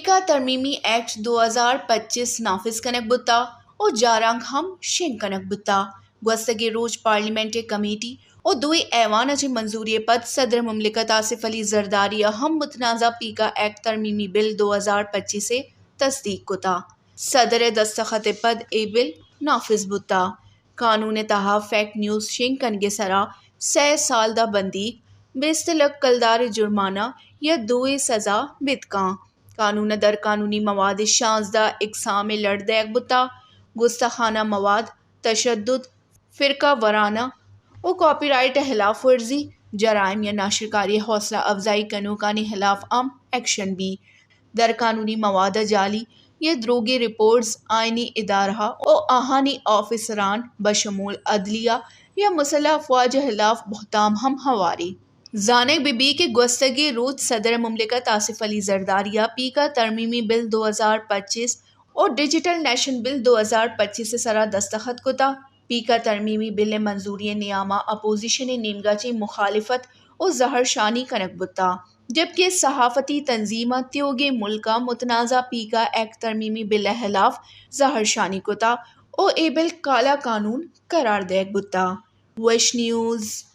پیکا ترمیمی ایکٹ دو ہزار پچیس نافذ کنگ بوتا و جارانک ہم شنگ کنگ بوتا۔ گوستگیں روچ پارلیمنٹ ء کمیٹی و دوئیں ایوان ء چہ منظوری ء پد صدر مملکت آصف علی زرداری ء ہم متنازع پیکا ایکٹ ترمیمی بل دو ہزار پچیس ء تصدیق کتا۔ صدر ء دستخط ء پد اے بل نافذ بوتا۔ قانون ء تہا فیک نیوز شنگ کنگ ء سرا سئے سال داں بندیگ، بیست لکھ کلدار ء جرمانہ یا دوئیں سزا بیت کاں۔ قانون ء در قانونی مواد ء شانزدہ اقسام ء لڑ دئیگ بوتا، گستاخانہ مواد، تشدد، فرقہ ورانہ و کاپی رائٹ ء ہلاف ورزی، جرائم یا ناشرکاری ء حوصلہ افزائی کنوکانی ہلاف ہم ایکشن بی۔ در قانونی مواد ء جعلی یا دروگیں رپورٹس آئینی ادارہ و آہانی آفیسران بشمول عدلیہ یا مسلح افواج ء ہلاف بہتام ہم ہواری۔ زانگ بہ بی کہ گوستگیں روچ صدر مملکت آصف علی زرداری ء پیکا ترمیمی بل دو ہزار پچیس و ڈیجیٹل نیشن بل دو ہزار پچیس ء سرا دستخط کتا۔ پیکا ترمیمی بل ء منظوری ء نیاما اپوزیشن ء نیمگا چہ مخالفت و زہرشانی کنگ بوتا، جبکہ صحافتی تنظیماں تیوگیں ملکاں متنازع پیکا ایکٹ ترمیمی بل ء ہلاف زہرشانی کتا و اے بل کالا قانون قرار دئیگ بوتا۔ ویش نیوز۔